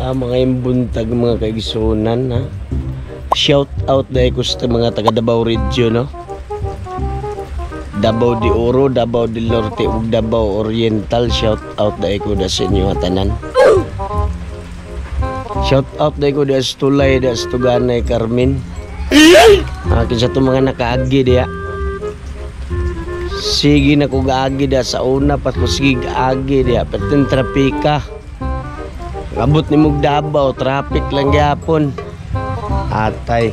Mga imbuntag, mga kaigsunan, ha. Shout out dahil ko sa mga taga Davao Region, no? Davao de Oro, Davao del Norte ug Davao Oriental, shout out dahil ko da sa inyo tanan. Shout out dahil ko da sa Tulay, da sa Tuganay, Carmen. Kinsa to mga nakaagi diya. Sige na ko gaagi da sa una pa ko, sige gaagi diya patin trapika. Abot ni mog Davao, traffic lang gyapon. Atay.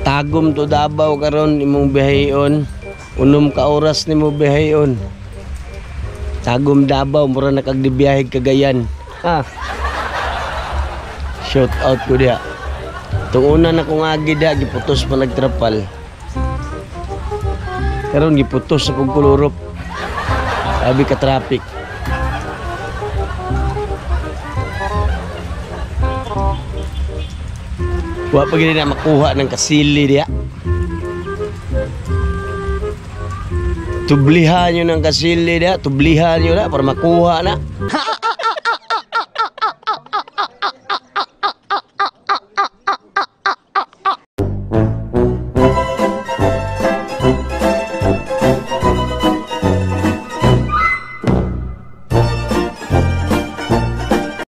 Tagum to Davao karon imong biyaheon. 6 ka oras nimo biyaheon. Tagum Davao, mura na kag dibiyahe Cagayan. Ha. Shout out ko diha. Tung una na kong agi diha, giputos pa nagtrapal. Karon giputos sa kong kulurop. Sabi ka traffic. Wa pa gini na makuha ng kasili diha. Tublihan nyo ng kasili diha, tublihan nyo na para makuha na.